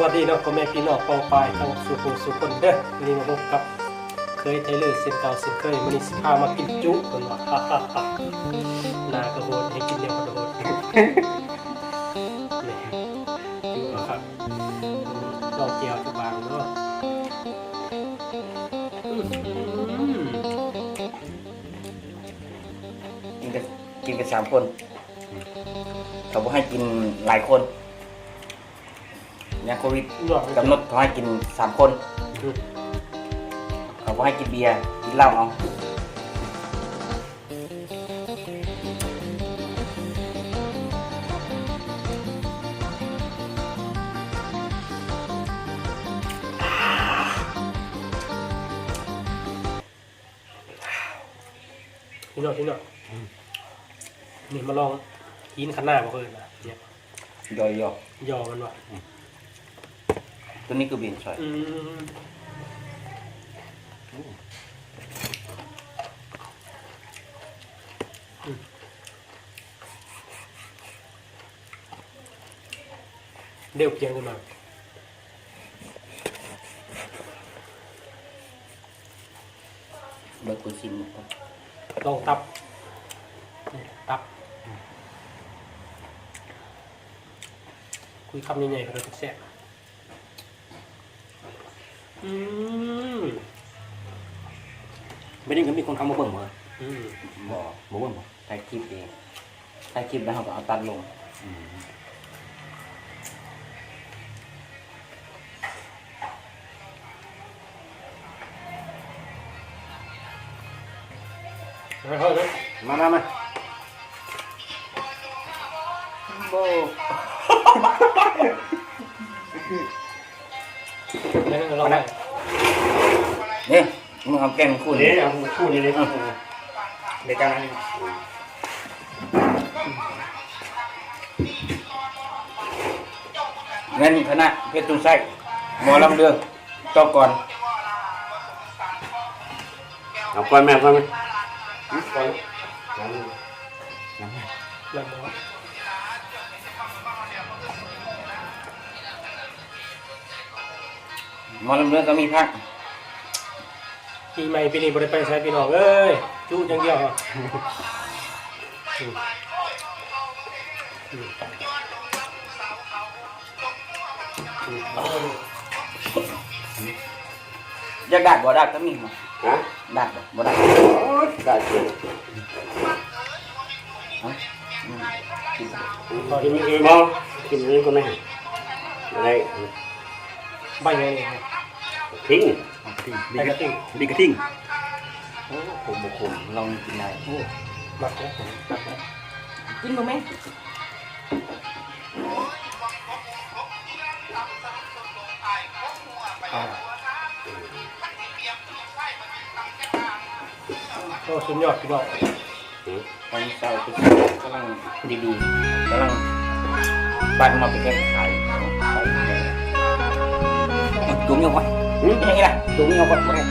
ສະບາຍດີເນາະ ພໍ່ແມ່ພີ່ນ້ອງປ້ອງປາຍທັງສູ່ຜູ້ສູ່ຄົນເດີ. ມື້ນີ້ມາພົບກັບເຄີຍໄທເລີເຊັ່ນເກົ່າເຊັ່ນເຄີຍ. ມື້ນີ້ຊິພາມາກິນຈຸເພິ່ນວ່າ ໜ້າກະໂຫດ ໃຫ້ກິນແນວກະໂຫດ. ແມ່ນ ຈຸເອົາຄັກ ລອງແຈ່ວຈະບາງເນາະ. ກິນກັນ ກິນກັນສາມຄົນ. ເຂົາບໍ່ໃຫ້ກິນຫຼາຍຄົນ ຍາໂຄວິດ ກຳນົດເຂົາໃຫ້ກິນສາມຄົນ. ເຂົາບໍ່ໃຫ້ກິນເບຍ ກິນເຫຼົ້າເອົາ. ພີ່ນ້ອງ ພີ່ນ້ອງ ນີ້ມາລອງ ຕີນຄັນນາບໍ່ເຄີຍນະ ຢໍ່ ຢໍ່ ຢໍ່ມັນວ່າ ຕົວນີ້ຄືເປັນຊອຍ ອືມ ອືມ ດຽວພຽງຂຶ້ນມາ. ເບິ່ງ ກູຊິມກ່ອນ ລອງຕັບ ນີ້ຕັບ ຄຸຍຄຳໃຫຍ່ໆ ເພິ່ນວ່າແຊບ. ອືມ ບັດນີ້ກໍມີຄົນເຂົ້າມາເບິ່ງບໍ່? ອືມ ບໍ່ ບໍ່ເບິ່ງບໍ່? ຖ່າຍຄລິບເດ້ ຖ່າຍຄລິບແລ້ວເຮົາກໍເອົາຕັດລົງ. ອືມ ມາ ມາ ມາ ໂອ້ ເອີ ລອງ ມາ ເດ້ ມຶງເອົາແກງຄູນ ເດ້ ເອົາຄູນນີ້ເດ້ ເອີ ເດ້ ຈານນັ້ນ ແມ່ນຄະນະເພັດຕຸນໄຊ ໝໍລຳເລື່ອງ ຕໍ່ກ່ອນ ເອົາກ່ອນແມ່ ເອົາກ່ອນແມ່ ຫຶ ກ່ອນ ໝໍລຳເລື່ອງກໍມີພັກ. ປີໃໝ່ປີນີ້ບໍ່ໄດ້ໄປໃສພີ່ນ້ອງເອີຍ ຈຸຢ່າງດຽວ. ຢາກດາດບໍ່? ດາດກໍມີບໍ່? ຮະ? ດາດບໍ່? ບໍ່ດາດ. ໂອ້ຍ ດາດເກີນ. ຮະ? ອືມ ກິນ ຂໍກິນອີກບໍ່? ກິນອັນນີ້ກ່ອນໄໝ? ບໍ່ໄດ້. ໃບຫຍັງນີ້? ກະທິງ. ກະທິງ ໃບກະທິງ ໃບກະທິງ. ໂອ້ ຂົມບໍ່ຂົມ ລອງກິນໄດ້. ໂອ້ ມັກເດ້ ກິນບໍ່ແມ່? ໂອ້ ສຸດຍອດພີ່ນ້ອງ. ຕອນເຊົ້າກຳລັງດີໆ ກຳລັງປັ້ນມາເປັນແກງຂາຍ. ຈຸ່ມຢູ່ບໍ່? ຫຶ ເປັນຫຍັງອີກລະ? ຈຸ່ມຢູ່ບໍ່? ບໍ່ໄດ້.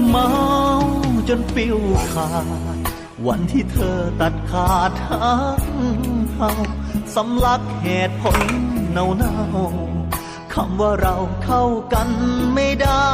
ເມົາຈົນປິວຂາດ ວັນທີ່ເທີຕັດຂາດຮັກເຮົາ ສຳລັກເຫດຜົນເນົ່າໆ ຄຳວ່າເຮົາເຂົ້າກັນໄມ່ໄດ້.